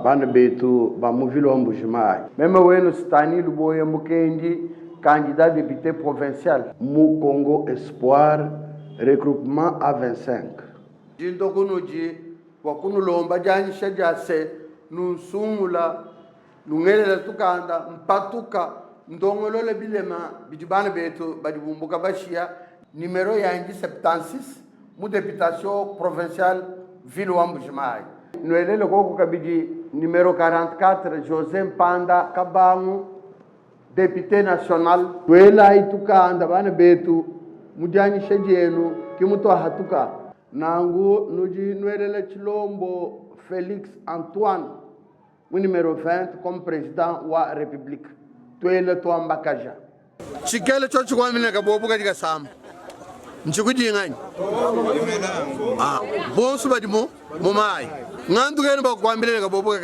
Bana betu ba mu ville wa Mbuji-Mayi. Meme wenu Stany Luboya Mukendi, candidat depute provincial mu Congo Espoir, regroupement A25. Ndi ndua kunudi bua kunulomba dianyisha dia se, nunsungula, nungelela tukanda, mpatuka, ndongolola bilema bidi bana betu badi bumbuka bashiya. Numero yanyi 76 mu deputation provinciale ville wa Mbuji-Mayi. Nuelele koku kabidi numero 44 Jose Mpanda Kabangu depute national. Tuelayi tukanda bana betu mu dianyisha dienu ki mutuahatuka. Nangu nudi nuelela Tshilombo Felix Antoine mu numero 20 comme president wa republique. Tuela tuambakaja. Tshikele tshiotshi tshikuambila ne kabobu kadi kasama, ntshikudinganyi? Ah, bonso badi mu mu mayi ngandu kenu bakuambila ne kabobu kadi.